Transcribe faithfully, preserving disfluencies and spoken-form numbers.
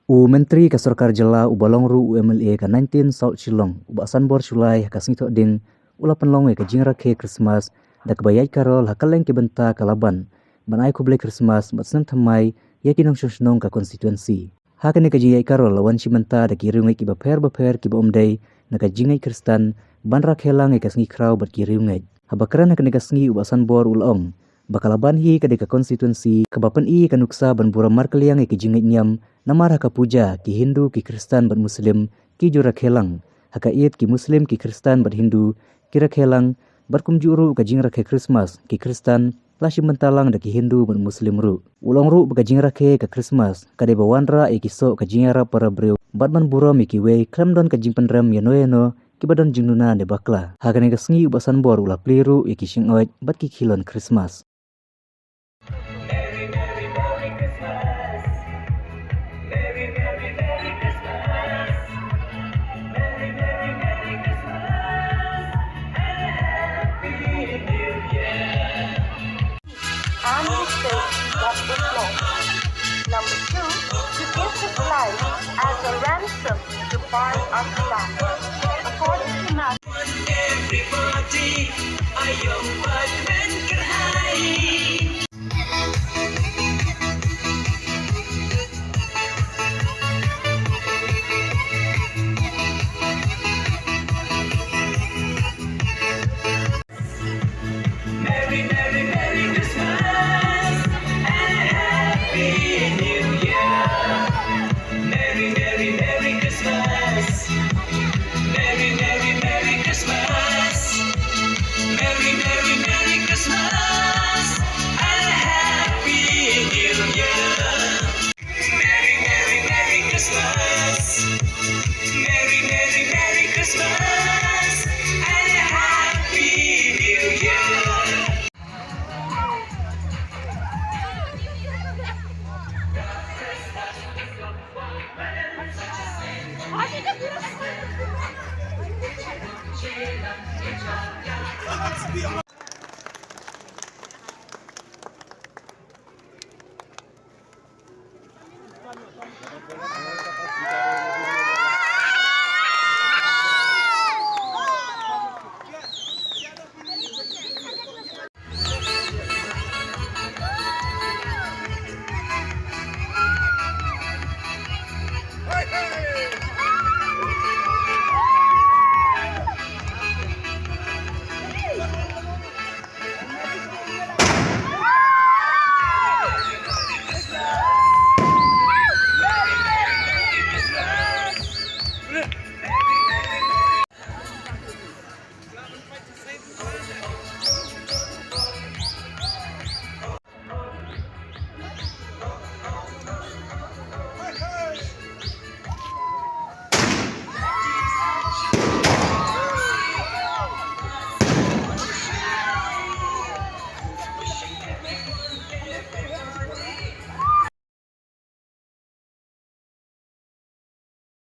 U Myntri ka Sorkar Jylla uba long ruh u M L A ka nineteen South Shillong, u Bah Sanbor Shullai, ha ka sngi Thohdieng u la pynlong ïa ka jingrakhe Christmas da kaba ïaid carol ha kylleng ki bynta ka Laban ban ai khublei Christmas bad snem thymmai ïa ki nongshong shnong ka constituency. Ha kane ka jingïaid carol la wan shim bynta da ki riewngeit kiba pher bapher kiba ym dei na ka jingngeit Khristan ban rakhe lang ïa ka sngi khraw bad ki riewngeit. Haba kren ha kane ka sngi u Bah Sanbor u la ong ba ka Laban hi ka dei ka constituency kaba pyni ïa ka nuksa ban burom markylliang ïa ki jingngeit niam, namar ha ka puja ki Hindu, ki Khristan bad Muslim ki ju rakhe lang, ha ka Eid ki Muslim, ki Khristan bad Hindu ki rakhe lang, bad kumjuh ruh ka jingrakhe Christmas ki Khristan la shim bynta lang da ki Hindu bad Muslim ruh. U la ong ruh ba ka jingrakhe ka Christmas ka dei ba wanrah ïa ki soh ka jingïarap para briew bad ban burom ïa kiwei khlem don ka jingpynrem ïano ïano kiba don jingduna ne bakla. Ha kane ka sngi u Bah Sanbor u la plie ruh ïa ki shingoit bad ki khilon Christmas. And the state was withdrawn. Number two, to give his life as a ransom to buy our land. According to Matthew, everybody, a young bad man can hide. Merry, merry, merry Christmas and a happy new year. Merry, merry, merry Christmas. Merry, merry, merry Christmas. Merry, merry, merry Christmas and a happy new year. Merry, merry, merry Christmas. Merry, merry, merry Christmas and a happy new year.